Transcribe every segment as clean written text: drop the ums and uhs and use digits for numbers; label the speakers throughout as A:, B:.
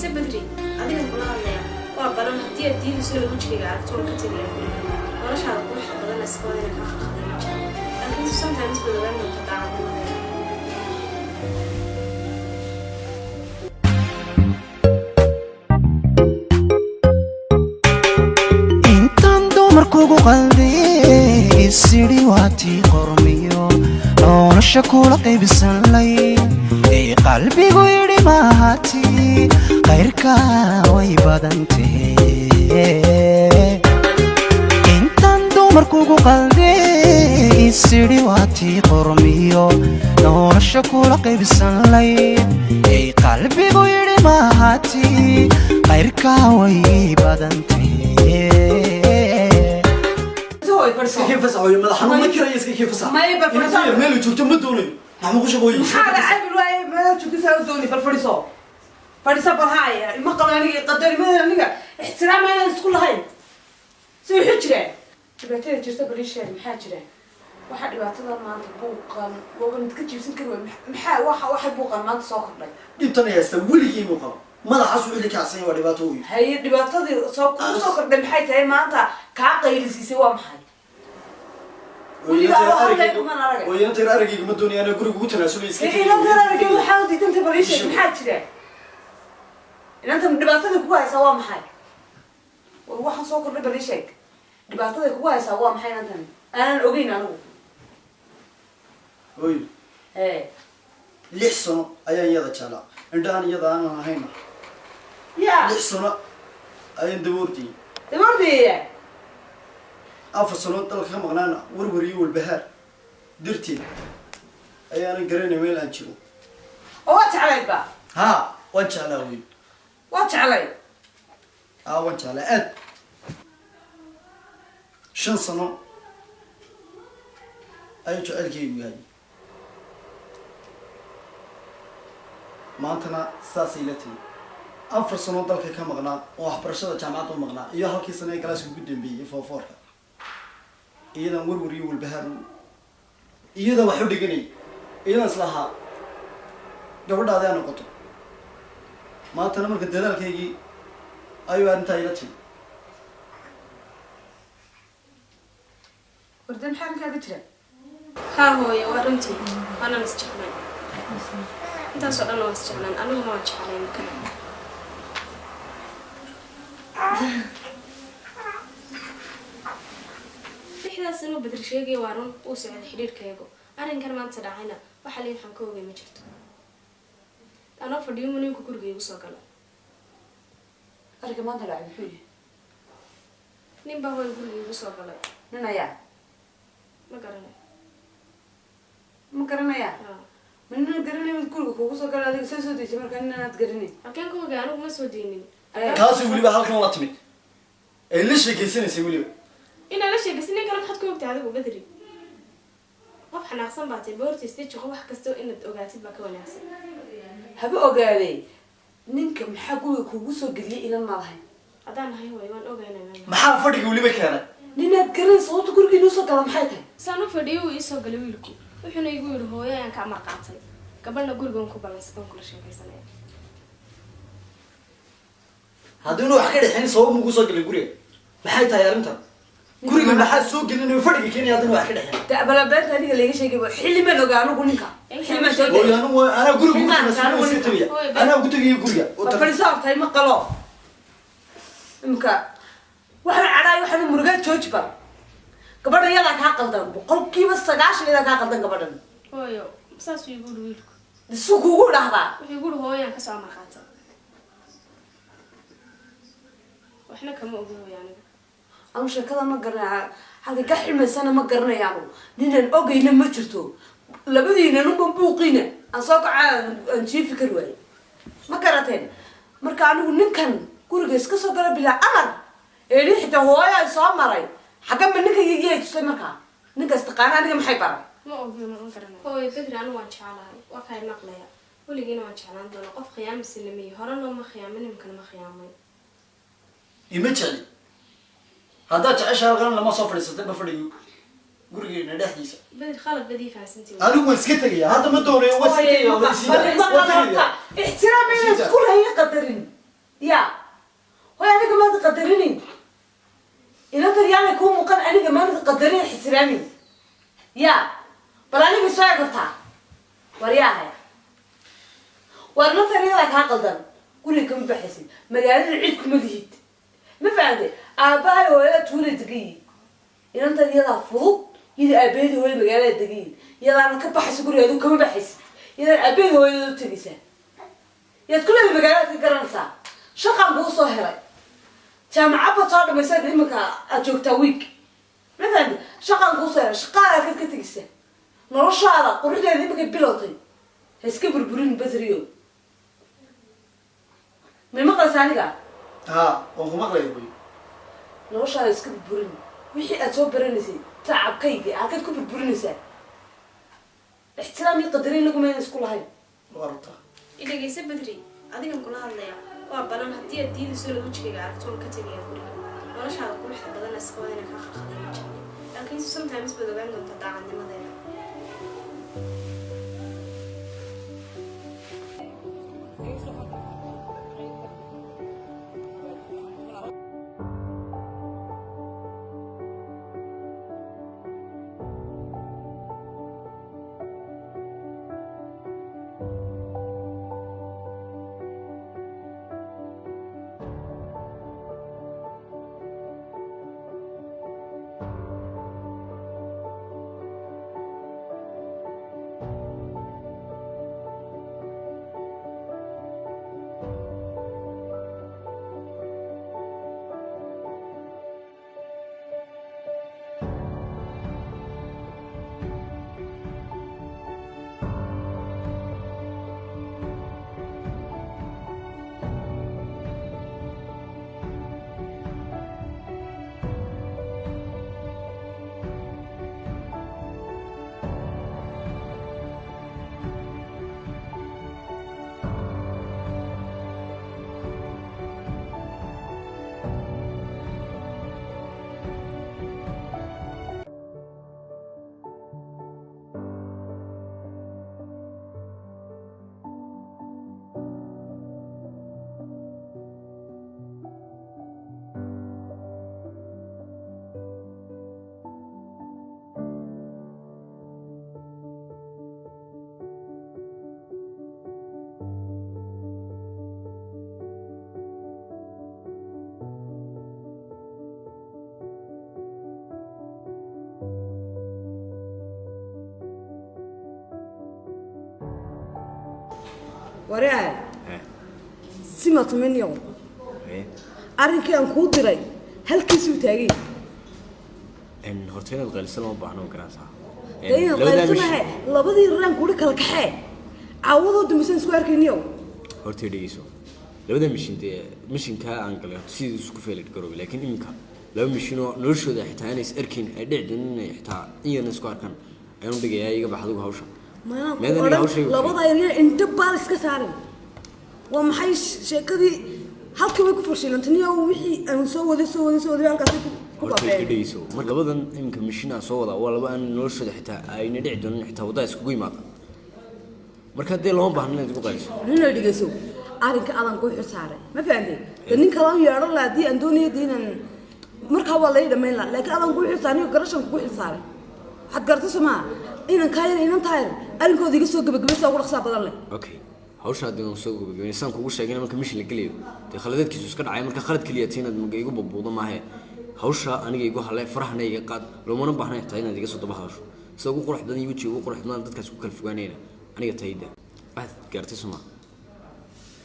A: Dhegaysa Badri, adigan kula hadlaya. Waa balan, haddii aad diidayso inaad wejigayga aragto, waan ka tegaya guriga. Noloshaada quruxda badan iska wada inaan kaa khadkhaday ma jiro, laakiinse sometimes baad ogaan doonta daacadnimadeeda.
B: Intaan dumarkugu qaldiyey, sidhi waatii qormiyo nolosha kula qaybsanlay ee qalbigu yidhi mahati kayrka way badan tahe. Intaan dumarkugu qaldiyey, sidhi waatii qormiyo nolosha kula qaybsanlay ee qalbigu yidhi mahati kayrka way badan tahe.
C: Iska kii fasax hooyo, madax xanuun ma kirayo, iska kii fasax.
D: May, bal fadhiso.
C: Inta yar meel joogto ma doonayo, maxaa ku shaqooyi?
D: Maxaa dhacay bil waaye meelaha joogta u dooni? Bal fadhiso, fadhiso bal. Haaya, ima qabo aniga qadarimada, aniga ixtiraam ayaan isku lahayn. Si wuxuu jiraa dhibaatada jirta, bal ii sheeg, maxaa jira? Waxaa dhibaatada maanta buuqan waaban ka jiibsan kari waay. Maxaa waxa buuqan maanta soo kordhay?
C: Dhibtan haysta weligii muu qabo, madaxaas wixii kacsan waa dhibaato hooyo.
D: Haye, dhibaatadii soo kugu soo kordhay maxay tahay maanta kaa qaylisiisay? Waa maxay? Weliba adoo hadlay kuman aragay.
C: Hooyo, inta yar aragayga ma doonaya, anaa guriga ugu tanaasulay, iska
D: Ee, inantan aragay waxaa u diidantay, bal ii sheeg, maxaa jira? Inantan dhibaatadii kugu haysaa waa maxay? War waxaan soo kordhay bal ii sheeg, dhibaataday kugu haysaa waa maxay inantan aanan ogeyn anigu?
C: Hooyo,
D: ee
C: 6 sano ayaan iyada jeclaa, indhahan iyada aanan ahayna.
D: Ya.
C: 6 sano ayaan daboordiyey.
D: Dabardeeya.
C: 4 sano dalka ka maqnaana warwar iyo walbahaar darteed ayaanan garanay meel aan jiro.
D: Oo waa jeclayd ba?
C: Haa, waan jeclaa hooyo.
D: Waa jeclay?
C: Haa, waan jeclaa aad. 5 sano ayuu jecelkaygu yahay, maantana saasay la timi. 4 sano dalka ka maqnaa oo waxbarashada jaamacadda u maqnaa iyo halkii sano ee galaaska ugu dambeeyey foofoorka, iyadan warwar iyo walbahaar, iyadan wax u dhiganay, iyadan islahaa gabadhaadi aa noqoto. Maantana marka dadaalkaygii ayuu arrintaa ila timi.
D: Warde, maxaa arrinkaaga jira?
A: Haa hooyo, waa runtii, waanaan isjeclayn intaasoo dhan, waan isjeclayn, aniguna waan jeclay kale. Lixdaas inuu Badri sheegay waa run, uu socday xidhiirkaygu. Arrinkan maanta dhacayna waxa lii waxaan ka ogay ma jirto. Anoo fadhiyo mu ninku guriga igu soo galo.
D: Arrinka maanta dhacay muxuu yahay?
A: Nin baa hooyo guriga igu soo galay.
D: Nin ayaa?
A: Ma garanayo.
D: Ma garanayaa?
A: Haa.
D: Ma nina garanay mid guriga kugu soo galay? Adiga soo soo deysay marka nin aad garanay?
A: Halkeen ka ogay? Anigu ma soo deynin.
C: Kaasi weliba halkan la timid ay la sheekeysanaysay weliba.
A: Inaa la sheegaysa nin kale maxaad ka ogtahay adigu? Badri, qof xanaaqsan baa tahay, boorta istajiqo, wax kasta inaad ogaatid baa ka wanaagsan.
D: Haba ogaadee, ninka maxaa guriga kugu soo geliyay? Inan ma lahayn?
A: Haddaan nahay hooyo, waan ogaynaa.
C: Maxaa fadhiga weliba keenay?
D: Ninaad garanay sababta guriga inuu soo gala maxay tahay?
A: Saan u fadhiyay uu iisoo galay wiilku, wuxuuna igu yidhi hooyo ayaan ka amar qaatay, gabadhna guriga ku balans aan kula sheekaysanaya.
C: Haddii inu wax ka dhexin, sabab mugu soo galay guriga maxay tahay arrintan? Guriga maxaa soo gelinayo, fadhiga keenaya haddana wax ka dhexin?
D: Balabeenta aniga laga sheegay xilli maan ogaa anigu ninka, xilli maan soo
C: Hooyo, anigu anaa guriga ugu
D: Ilmaha,
C: tanaasulay, iska tegaya.
A: Hooyo,
C: Anaa ugu tegaya guriga.
D: Ba fadhiiso hortay, ma qalo imika waxaan cadhaay, waxaan murugaa. Jooji bal, gabadhan yadaa kaa qaldan, 90% yadaa kaa qaldan gabadhan.
A: Hooyo, saasuu igu yidhi wiilku.
D: Su kugu dhahdaa?
A: Wuxuu igu yidhi hooyo ayaan kasoo amar qaatay, waxna kama ogi hooyo anigu.
D: Anu sheekada ma garanaya, halka ka ximaysana ma garanaya. Anu ninaan ogeyna ma jirto, labadiina nunba buuqiina aan soo kaca aan jiifi kari waaye, ma garateen? Marka anigu ninkan guriga iska soo gala bilaa amar eedhi, xitaa hooyo ay soo maray xagga ma ninka yiyay tusay? Markaa ninkaas taqaana aniga maxay baray?
A: Ma ogi, ma garanayo hooyo. Bedri, anigu waan jeclahay, waa kaa maqlaya, weligiina waan jeclaan doona. Qof khiyaamisi lamiyi, hore looma khiyaamin, imkana ma khiyaamay.
C: Ima jecli. Haddaad jeceshahay, halkan lama soo fadhiisatay, ma fadhiyo gurigeena dhexdiisa.
A: Bedri, khalad badii fahansantii.
C: Anigu waan iska tegaya hadda, ma doonayo, waan iska tegaya, waan sida waan tegaya.
D: Ixtiraam inaan isku lahayn qadarin. Yaa hoy, aniga maad qadarinin. Inantan yaanay kuu muuqan, aniga maanad qadarin, ixtiraamin. Yaa bal aniga soo egartaa? War yaahay, war inantan iyadaa kaa qaldan. Guriga kama baxaysid, magaalada cid kuma lihid, ma fahamtay? Aabbahay hooyada tuula degan yihin. Inantan iyadaa fudud, iyada aabaheedi hooyada magaalada degan yihin. Iyadaana ka baxaysa guriga, adigu kama baxaysid. Iyadaan aabaheedi hooyada u tegaysaa, yaad ku leedahay magaalada ka garanaysaa. Shaqaan kuu soo helay, jaamacad baad soo dhamaysan, iminka aad joogtaa week, ma fahamtay? Shaqaan kuu soo helay, shaqaada kad ka tegaysaa. Noloshaada quruxdeeda iminkay bilowtay, ha iska burburin. Badriyo, may maqlaysaa aniga?
C: Haa, waan ku maqlaya, hooyo.
D: Noloshaada iska burburin. Wixii aad soo baranaysay, tacabkayga, halkaad ku burburinaysaa? Ixtiraam iyo qadarin laguma isku lahayn.
C: Waa runtaa.
A: Idhegaysa Badri, adigan kula hadlaya. Waa balan, haddii aad diidayso inaad wejigayga aragto, waan ka tegaya guriga. Noloshaada quruxda badan iska wada, inaan kaa khalkhaliyo ma jecli, laakiinse sometimes baad ogaan doontaa daacadnimadeeda.
D: Waryahay, sima tuminyo. Arrinkii aan kuu diray halkiisuu taagay.
E: Horta inaad qayliso lama baahno, ma garanaysaa?
D: Dee inaad qaylisanahay, labadii raan kuuri kala kaxee, caawadoo dambaysan isku arkayniyo.
E: Horta dhegeyso, labada mishin dee, mishinkaa aan galay horta sidii isku failed garoobay, laakiin iminka laba mishin oo noloshooda xitaa inay is arkayn ay dhici doonin, inay xitaa in yarna isku arkaan ayaan u dhigayaa. Iga bax adigu hawsha.
D: Maanaa ku
E: Meedan
D: odhan
E: hawshaygu
D: labada yaryar indho baal iska saarin. Waa maxay sheekadii? Halkii way ku fashilantay wixii aan soo waday, soo waday, soo waday, halkaasi ku
E: Horta iska
D: baabeen.
E: dhegeyso, marka labadan iminka mishin aan soo wadaa waa laba aan noloshooda xitaa ayna dhici doonin xitaa waddaa iskugu yimaada. Marka dee lama baahno inaad igu qayliso.
D: Nina dhegeyso, arrinka adan kuu xil saaray, ma fahantay? De nin kale aan yeedhan lahaa haddii aan doonayo de inaan markaa waa lai dhamayn lahaa, laakiin adan kuu xil saaray, garashan kugu xil saaray. Waxaad garatay soo maaha inan kaa yar, inan taayar, arrinkooda iga soo gebagabaysa ugu dhaqsaa badan leh.
E: Okay, hawsha haddii waan soo gabagabeynay, saan kugu sheegay, marka mishin la gelayo dee khaladeedkiisu iska dhacay. Marka khalad keliya ta inaad maga igu bubuudo maahe. Hawsha aniga igu hale, farahana iga qaad. Loomana baahna xitaa inaad iga soo daba hadasho. Sida ugu qurux badan iyo wejiga ugu qurux badan dadkaas ku kala fogaanayna aniga tayda waxaad gaartay suma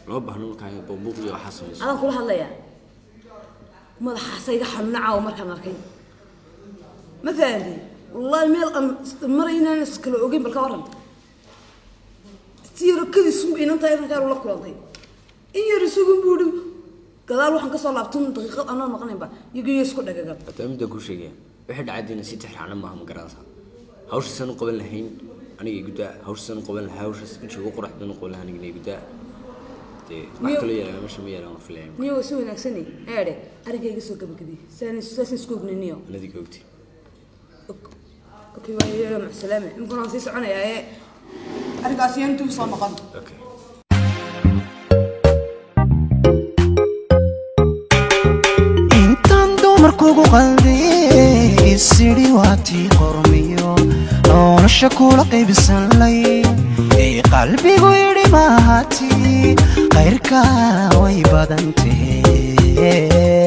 E: lama baahno markaa inaad buubuuq iyo waxaa samayso.
D: Adaan kula hadlayaa. Madaxaasa iga xanuuna caawa markaan arkay, ma fahanti? Wallahi meel aan maray inaan iskala ogeyn. Bal ka waran, si yaro kadiisunba inantaa inankaan ula kulantay, in yar isugun buu ihi, gadaal waxaan kasoo laabtan daqiiqad anoo maqnaynba iyagiyo isku dhagagan.
E: Hataa midaan kuu sheegaya, wixii dhacay diina si tixraacna maaha, ma garanaysaa? Hawsha saan u qaban lahayn aniga igu daa. Hawsha saan u qaban lahaa, hawshaas wejiga ugu qurux badan u qaban lahaa anigana igu daa. Dee wax kaloo yaalaa meesha ma yaalaan, waan filaya.
D: Niyo waa si wanaagsanay eedhe, arrinka iga soo gabagabiyey, saan saasaan isku ognay niyo.
E: Anadiga ogti.
D: Okay, waayo, macsalaame. Imikuna waan sii soconayaa ee arrinkaasi yaan dib soo noqon.
E: Okay.
B: dumarkugu qaldiye, isidhi waatii qormiyo nolosha kula qaybsan lay, ee qalbigu yidhi mahati, khayrka way badan tahe.